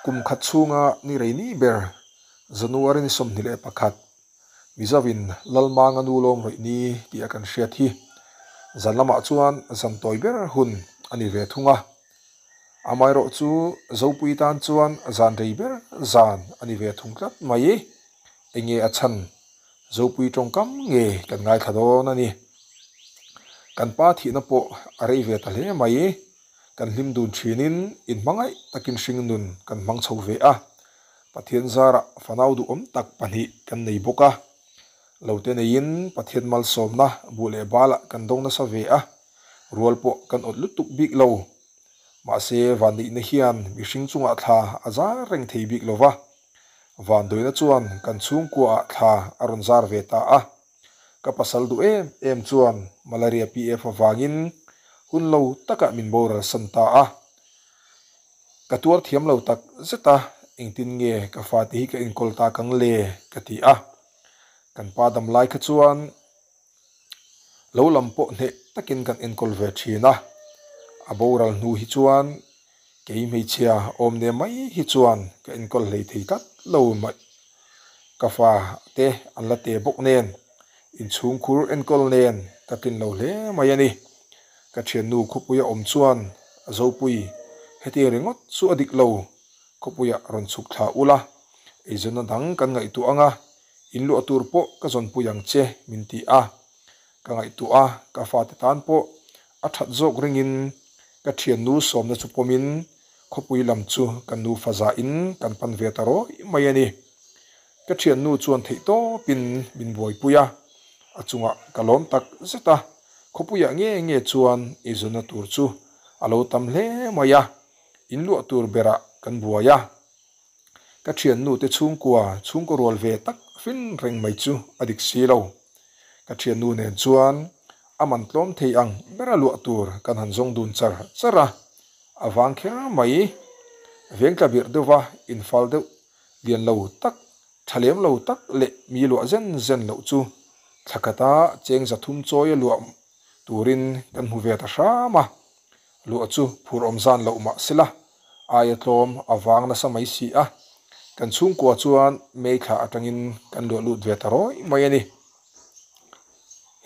Kum khat chhunga ni rei ni ber January ni 21 Mizovin Lalmanga nu lawm rawih ni tih a kan hriat hi zan lamah chuan zan tawi ber hun a ni ve thung a. Amaherawh chu Zopui tan chuan zan rei ber zan a ni ve thung tlat mai. Enge a chhan Zopui tawngkam nge kan ngaithla dawn a ni. Kan pa thihna pawh a rei ve ta hle mai. Kan hlim dun thinin inhmangaih takin hring nun kan hmang chho ve a. Pathian zarah fanau duhawm tak pahnih kan nei bawk a. Lo te neiin Pathian malsawmna buh leh balah kan dawng nasa ve a, rual pawh kan awt lutuk bik lo. Mahse vanneihna hian mihring chungah thla a zar reng thei bik lo va. Vanduaina chuan kan chhungkuaah thla a rawn zar ve ta a. Ka pasal duh em em chuan Malaria PF avangin hun lo takah min boral san ta a. Ka tuar thiam lo tak zet a, engtin nge ka fate hi ka enkawl tak ang le ka ti a. Kan pa dam lai kha chuan lo lam pawh hneh takin kan enkawl ve thin a. A boral hnu hi chuan kei hmeichhia awm ne mai hi chuan ka enkawl hlei thei tlat lo mai. Ka fa te an la te bawk nen, inchhungkhur enkawl nen ka tlin lo hle mai a ni. Ka thiannu khawpuia awm chuan a Zopui, hetiang ringawt chu a dik lo, khawpuiah rawn chhuk thla ula, eizawnna dang kan ngaihtuah anga in luah tur pawh ka zawnpui ang che min ti a. Ka ngaihtuah a, ka fate tan pawh a that zawk ringin ka thiannu sawmna chu pawmin khawpui lam chu ka nufa zahin kan pan ve ta rawih mai a ni. Ka thiannu chuan theihtawpin min buaipui a, a chungah ka lawm tak zet a, khawpuiah nge nge chuan eizawnna tur chu a lo tam hle mai a, in luah tur berah kan buai a. Ka thiannu te chhungkua chhungkaw rual ve tak fin reng mai chu a dik si lo. Ka thiannu nen chuan a man tlawm thei ang bera luah tur kan han zawng dun char char a, a vang kher mai. Vengtla birh deuhva infal deuh lian lo tak, tha lem lo tak leh mi luah zen zen loh chu thla khata cheng zathum chawi a luah turin kan hmu ve ta hram a. Luah chu phur awm zan loh mah sela, aia tlawm a vang nasa mai si a, kan chhungkua chuan May thla atangin kan luah lut ve ta rawih mai a ni.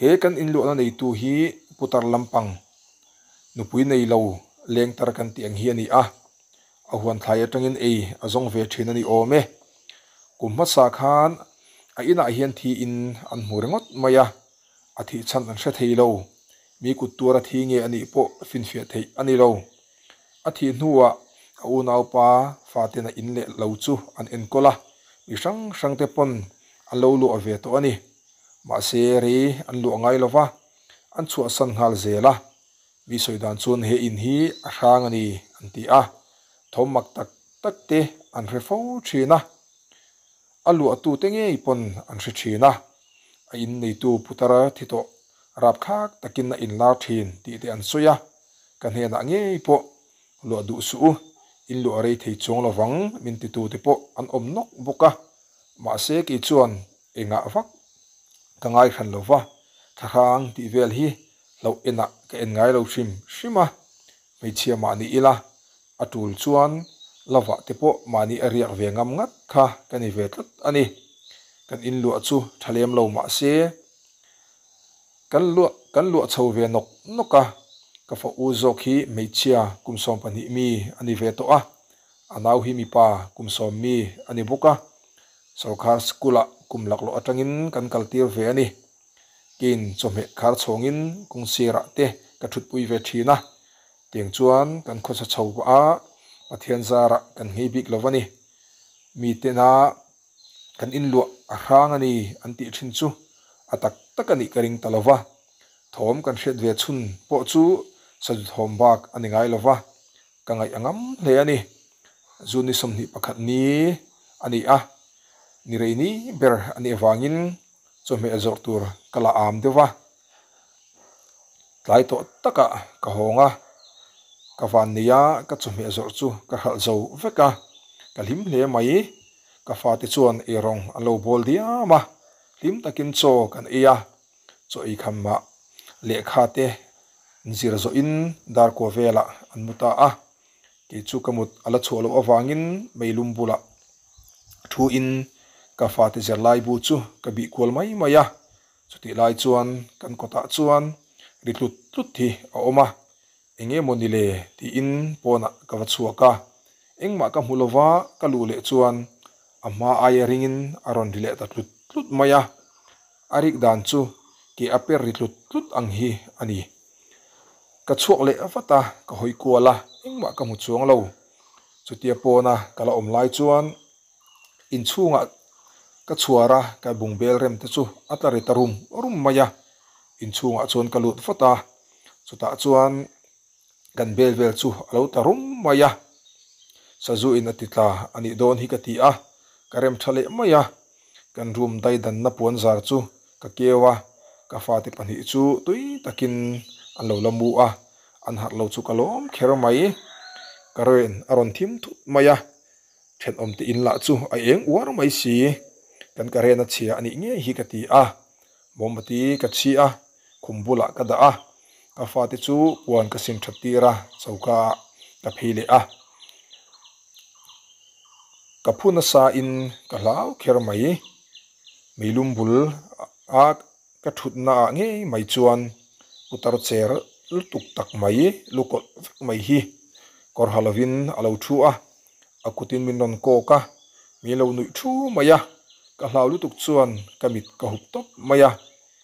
He kan inluahna neitu hi Putar lampang nupui nei lo lengtar kan tih ang hi a ni a, a huan thlai atangin ei a zawng ve thin a ni awm e. Kum hmasa khan a inah hian thiin an hmu ringawt mai a, a thih chhan an hre thei lo. Mi kut tuar a thi nge a nih pawh finfiah theih a ni lo. A thih hnuah a unaupa faten a in leh lo chu an enkawl a, mi hrang hrangte pawn an lo luah ve tawh a ni. Mahse rei an luah ngai lo va, an chhuahsan nghal zel a. Mi sawi dan chuan he in hi a hrang a ni an ti a, thawm mak tak tak te an hre fo thin a. A luahtute ngei pawn an hre thin a, a inneitu Putara thi tawh rapthlak takin a inlar thin tih te an sawi a, ka hnenah ngei pawh luah duh suh u, in luah rei thei chuang lovang min titute pawh an awm nawk bawk a, mahse kei chuan engah vak ka ngai hran lo va, thlahrang tih vel hi hlauh enah ka en ngai lo hrim hrim a, hmeichhia mah ni ila A tul chuan lovah te pawh mahni a riak ve ngam ngat kha ka ni ve tlat a ni. Kan inluah chu tha lem lo mah se, kan luah kan luah chho ve nawk nawk a, ka fa u zawk hi hmeichhia kum 12 mi a ni ve tawh a, a nau hi mipa kum 10 mi a ni bawk a, sorkar school ah kum laklawh atangin kan kaltir ve a ni. Kein chawhmeh khar chhawngin kawngsirah te ka thutpui ve thin a, Tiang chuan kan khawsa chho a, Pathian zarah kan nghei bik lo a ni. Mitena kan inluah a hrang a ni an tih thin chu a tak tak a nih ka ring ta lo va. Thawm kan hriat ve chhun pawh chu sazu thawm bak a ni ngai lo va, ka ngaih a ngam hle a ni. June ni 21 ni a ni a, ni rei ni ber a nih avangin chawhmeh zawrh tur ka la am deuh va. Tlai tawh takah ka hawng a, ka van nei a, ka chawhmeh zawrh chu ka hralh zo vek a, ka hlim hle mai. Ka fate chuan eirawng an lo bawl diam a, hlim takin chaw kan ei a, chaw ei khamah lehkha te zir zawhin dar kua velah an mu ta a. Kei chu ka mut a la chhuah loh avangin meilum bulah thu in ka fate zirlai bu chu ka bih kual mai mai a. Chutih lai chuan kan kawtah chuan ri tlut tlut hi a awm a, eng nge maw ni le tiin pawnah ka va chhuak a, engmah ka hmu lova ka luh leh chuan a hma aia ringin a rawn ri leh ta tlut tlut mai a, a rik dan chu ke a per ri tlut tlut ang hi a ni. Ka chhuak leh vat a, ka hawi kual a, engmah ka hmu chuang lo. Chutia pawna ka la awm lai chuan inchhungah ka chhuar a, ka bungbel rem te chu a tla ri ta rum rum mai a. Inchhungah chuan ka lut vat a, chutah chuan kan bel vel chu a lo tla rum mai a. Sazu in a ti tla a nih dawn hi ka ti a, ka rem tha leh mai a. Kan room daidanna puan zar chu ka keu a, ka fate pahnih chu tui takin an lo la mu a, an harh lo chu ka lawm kher mai. Ka rain a rawn thim thut mai a, thenawm te in lah chu a eng uar mai si. Kan ka rena chhia a nih ngei hi ka ti a, mawmbati ka chhi a, khum bulah ka dah a, ka fate chu puan ka sin that tir a, choka ah ka phei leh a. Ka phu nasa in ka hlau kher mai. Meilum bul a ka thutna ah ngei mai chuan putar cher lutuk tak mai lu kawlh vek mai hi kawr ha lovin a lo thu a, a kutin min rawn kawk a, min lo nuih thu mai a, ka hlau lutuk chuan ka mit ka hup tawp mai a,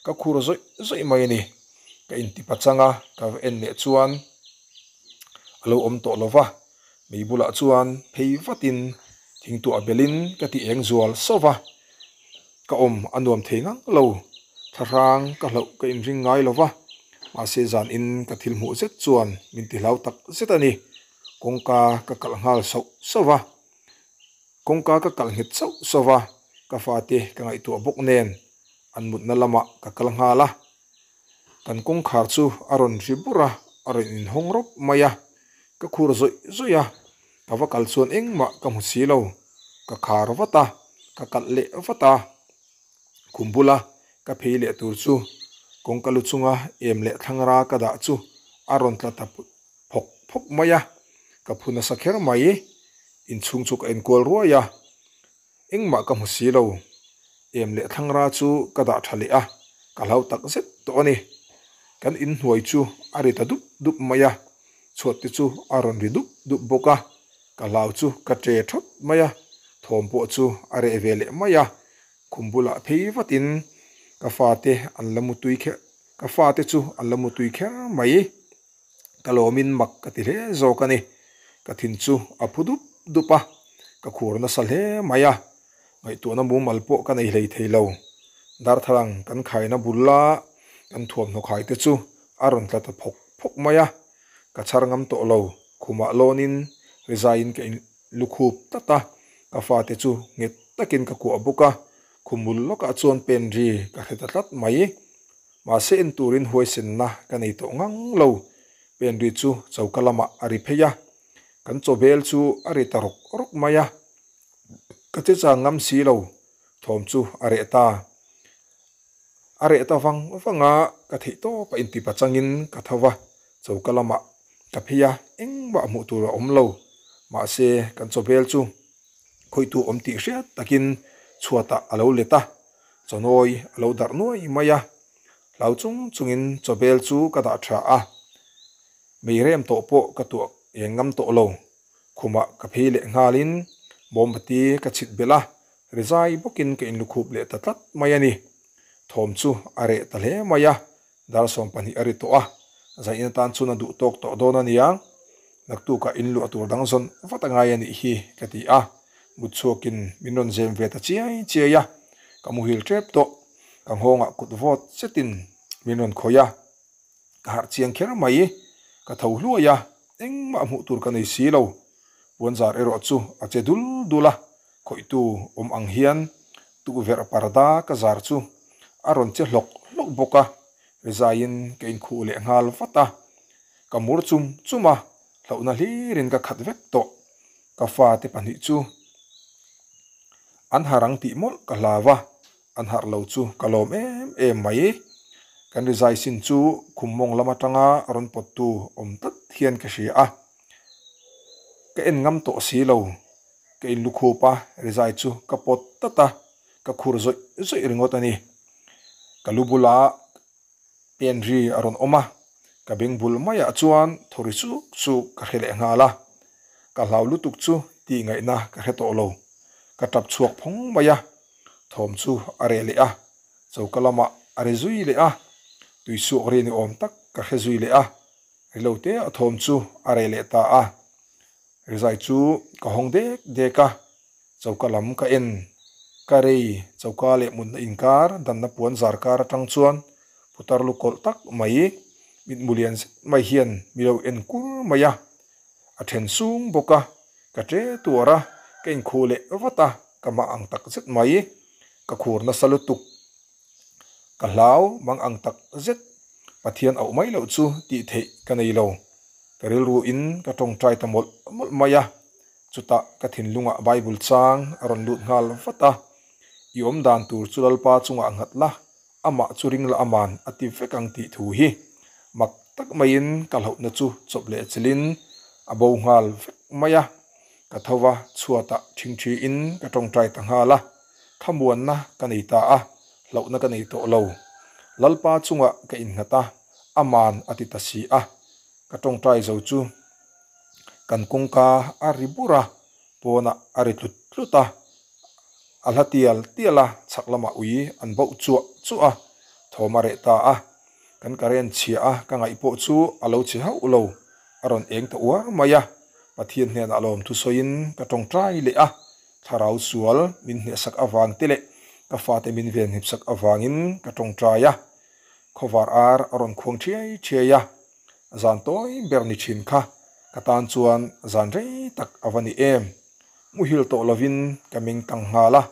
ka khur zawih zawih mai a ni. Ka inti pachang a, ka va en leh chuan a lo awm tawh lo va, mei bulah chuan phei vatin thingtuah belin ka ti eng zual sauh va, ka awm a nuam thei ngang lo, thlahrang ka hlauh ka inring ngai lo va, mahse zanin ka thil hmuh zet chuan min ti hlau tak zet a ni, kawngka ka kalh nghal sauh sauh va. Kawngka ka kalh nghet sauh sauh va, ka fate ka ngaihtuah bawk nen an mutna lamah ka kal nghal a. Kan kawngkhar chu a rawn ri bur a, a rawn inhawng rawp mai a. Ka khur zawih zawih a, ka va kal chuan engmah ka hmu si lo. Ka khar vat a, ka kalh leh vat a. Khum bula ka phei leh tur chu kawngka lu chunga em leh thlangra ka dah chu a rawn tla ta phawk phawk mai a, ka phu nasa kher mai. Inchhung chu ka enkual ruai a, engmah ka hmu si lo. Em leh thlangra chu ka dah tha leh a, ka hlau tak zet tawh a ni. Kan inhnuai chu a ri ta dup dup mai a, chhuat te chu a rawn ri dup dup bawk a, ka hlau chu ka che thawt mai a, thawm pawh chu a reh ve leh mai a. Khum bulah phei vatin ka fate an la mutui kher ka fate chu an la mutui kher mai. Ka lawmin mak ka ti hle zawk a ni. Ka thin chu a phu dup dup a, ka khur nasa hle mai a. Ngaihtuahna mumal pawh ka nei hlei thei lo. Darthlalang kan khaina bula kan thuamhnaw khai te chu a rawn tla ta phawk phawk mai a. Ka chhar ngam tawh lo, khumah lawnin rizaiin ka in lukhup tlat a, ka fate chu nghet takin ka kuah bawk a, khumul lawkah chuan pen ri ka hre ta tlat mai. Mahse en turin huaisenna ka nei tawh ngang lo. Pen ri chu choka lamah a ri phei a, kan chawbel chu a ri ta rawk rawk mai a. Ka che chang ngam si lo, thawm chu a reh ta. A reh ta vang vang a, ka theih tawp a inti pachangin ka tho va, choka lamah ka phei a, engmah hmuh tur a awm lo. Mahse kan chawbel chu khawihtu awm tih hriat takin chhuatah a lo let a, chawnawi a lo darh nuai mai a. Hlau chung chungin chawbel chu ka dah tha a, mei rem tawh pawh ka tuah eng ngam tawh lo. Khumah ka phei leh nghalin mawmbati ka chhit belh a, rizai bawkin ka inlukhup leh ta tlat mai a ni. Thawm chu a reh ta hle mai a, dar 12 a ri tawh a, zain atan chuan a duh tawk tawh dawn a nia. Naktukah inluah tur dang zawn vat a ngai a nih hi ka ti a, mut chhuakin min rawn zem ve ta chiai chiai a, ka muhil tep tawh, ka nghawngah kut vawt zetin min rawn khawih a. Ka harh chiang kher mai, ka tho hluai a, engmah hmuh tur ka nei si lo. Puanzar erawh chu a che dul dul a, khawihtu awm ang hian tukverh parda ka zar chu a rawn che hlawk hlawk bawk a, rizaiin ka inkhuh leh nghal vat a. Ka mur chum chum a, hlauhna hlirin ka khat vek tawh. Ka fate pahnih chu an harang tih mawlh ka hlau a, An harh lo chu ka lawm em em mai. Kan rizai sin chu khum mawng lam atanga rawn pawttu awm tlat hian ka hria a. Ka en ngam tawh si lo. Ka inlukhup a, rizai chu ka pawt tat a, ka khur zawih zawih ringawt a ni. Ka lu bulah pen ri a rawn awm a, ka beng bul maiah chuan thaw ri chuk chuk ka hre leh nghal a. Ka hlau lutuk chu tih ngaihna ka hre tawh lo. Ka tap chhuak phawng mai a, thawm chu a reh leh a, choka lamah a ri zui leh a, tui suak ri ni awm tak ka hre zui leh a, rilo te a thawm chu a reh leh ta a. Rizai chu ka hawng dek dek a, choka lam ka en. Ka rei, choka leh mutna inkar danna puan zar kar atang chuan putar lu kawlh tak mai, mitmu lian zet mai hian mi lo en kur mai a. A then sung bawk a, ka ṭe tuar a, ka inkhuh leh vat a, ka mah ang tak zet mai. Ka khur nasa lutuk. Ka hlau mang ang tak zet. Pathian auh mai loh chu tih theih ka nei lo. Ka rilru in ka tawngtai ta mawlh mawlh mai a, chutah ka thinlungah Bible chang a rawn lut nghal vat a, I awm dan tur chu Lalpa chungah nghat la, amah chu ring la aman a ti vek ang tih thu hi mak tak maiin ka hlauhna chu chawp leh chilhin a bo nghal vek mai a, ka tho va chhuatah thingthi in ka tawngtai ta nghal a, thlamuanna ka nei ta a, hlauhna ka nei tawh lo. Lalpa chungah ka innghat a, aman a ti ta si a, ka tawngtai zo chu kan kawngka a ri bur a, pawnah a ri tlut tlut a, a hla tial tial a, chhak lamah ui an bauh chuah chuah a, thawm a reh ta a, kan current chhia a ka ngaih pawh chu a lo chhe hauh lo, a rawn eng ta uar mai a, Pathian hnenah lawmthu sawiin ka tawngtai leh a, thlarau sual min hnehsak avang te leh ka fate min venhipsak avangin ka tawngtai a. Khawvar ar a rawn khuang thiai thiai a, zan tawi ber ni thin kha ka tan chuan zan rei tak a va ni em. Muhil tawh lovin ka meng tang nghal a,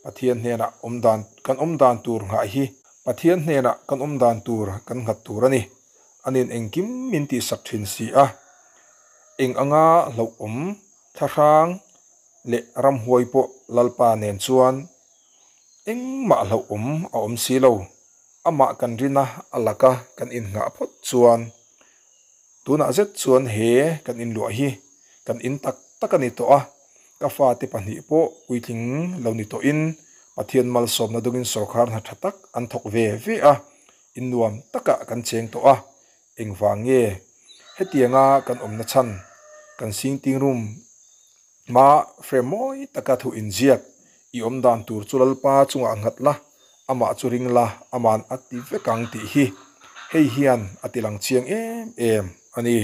Pathian hnenah awm dan kan awm dan tur nghah hi Pathian hnenah kan awm dan tur kan nghat tur a ni. Anin engkim min tihsak thin si a, eng anga hlauhawm thlahrang leh ramhuai pawh Lalpa nen chuan engmah hlauhawm a awm si lo. Amah kan rin a, a laka kan innghah phawt chuan tunah zet chuan he kan inluah hi kan in tak tak a ni tawh a, ka fate pahnih pawh puitling lo ni tawhin Pathian malsawmna dawngin sawrkhar hna tha tak an thawk ve ve a, innuam takah kan cheng tawh a, engvang nge hetianga kan awmna chhan kan singting room Hma frame mawi taka thu inziak i awm dan tur chu Lalpa chungah nghat la, amah chu ring la, aman a ti vek ang tih hi hei hian a ti lang chiang em em a ni.